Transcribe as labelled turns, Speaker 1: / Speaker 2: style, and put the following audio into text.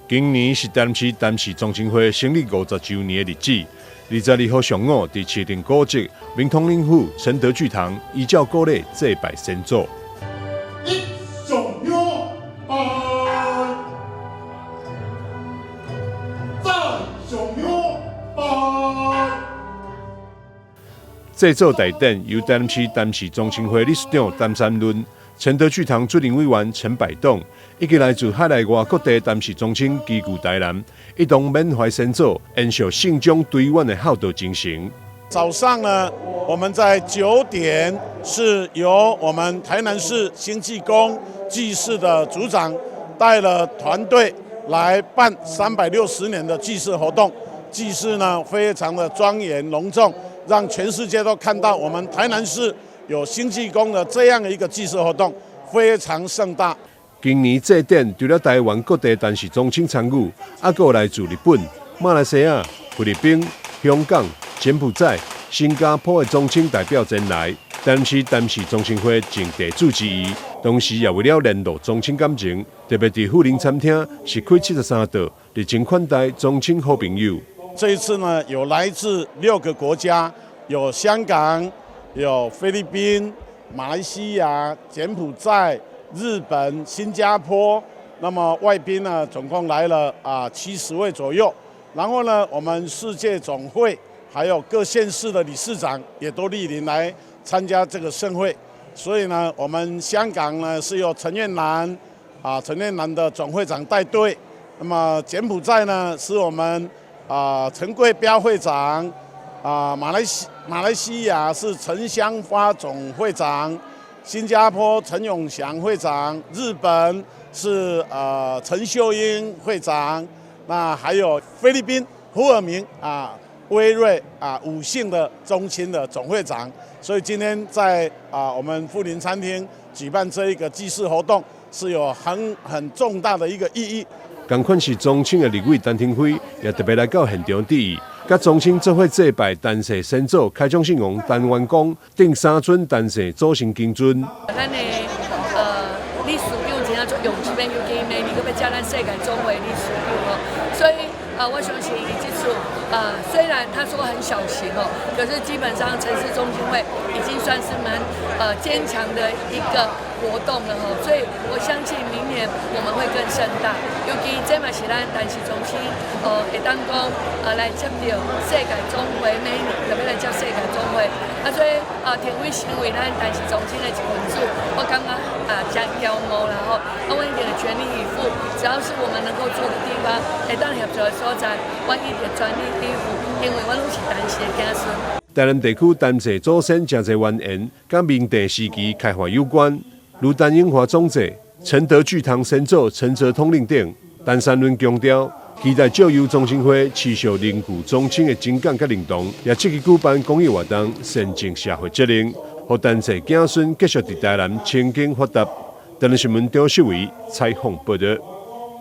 Speaker 1: 今年是台南市陳氏宗親會成立50周年的日子。22號上午，佇市定古蹟明統領府承德劇堂，依照古禮祭拜先祖。
Speaker 2: 一上香拜，再上香拜。
Speaker 1: 祭祖大典由台南市陳氏宗親會理事長陳三潤、承德劇堂主任委員陳百棟，以及來自海內外各地陳氏宗親齊聚台南，一同緬懷先祖，延續信終追遠的孝道精神。
Speaker 2: 早上呢，我們在9點是由我們台南市興濟宮祭祀的組長帶了團隊來辦360年的祭祀活動。祭祀呢非常的莊嚴隆重，讓全世界都看到我們台南市有興濟宮的這樣一個祭祀活動，非常盛大。
Speaker 1: 今年祭典除了台灣各地陳氏宗親參與，猶閣有來自日本、馬來西亞、菲律賓、香港、柬埔寨、新加坡的宗親代表前來。台南市陳氏宗親會盡地主之誼，同時也為了聯絡宗親感情，特別佇富臨餐廳十開73道，熱情款待宗親好朋友。
Speaker 2: 這一次呢，有來自六個國家，有香港、有菲律賓、馬來西亞、柬埔寨、日本、新加坡，那麼外賓呢，總共來了70位左右。然後呢，我們世界總會還有各縣市的理事長也都蒞臨來參加這個盛會。所以呢，我們香港呢是由陳燕蘭陳燕蘭的總會長帶隊。那麼柬埔寨呢是我們陳貴標會長，馬來西亞是陳香發總會長。新加坡陳永祥會長，日本是陳秀英會長，那還有菲律賓胡爾明威瑞五姓的宗親的總會長，所以今天在我們富臨餐廳舉辦這一個祭祀活動，是有很重大的一個意義。
Speaker 1: 仝款是宗親的立委陳亭妃，也特別來到現場致意，佮宗親做伙祭拜陳氏先祖開漳聖王陳元光等三尊陳氏祖神金尊。
Speaker 3: 咱的理事長真正足用心的，尤其明年閣欲接咱世界總會理事長哦，所以我相信伊這次雖然他說很小型哦，可是基本上陳氏宗親會已經算是蠻堅強的一個活動了吼，所以我相信明年我們會更盛大。尤其這嘛是咱陳氏宗親，會當講來接著世界總會，每年特別來接世界總會，所以亭妃成為咱陳氏宗親的一份子，我感覺真驕傲啦吼。阮一定會全力以赴，只要是我們能夠做的地方，會當協助的所在，阮一定全力以赴，因為阮攏是陳氏的子孫。
Speaker 1: 台南地區陳氏祖先誠濟淵源，佮明鄭時期開發有關，如陳永華總祭、承德劇堂先祖陳澤統領等。陳三潤強調，期待藉由宗親會持續凝聚宗親的情感佮認同，也積極舉辦公益活動，善盡社會責任，予陳氏子孫繼續佇台南深耕發達。台南新聞張秀偉採訪報導。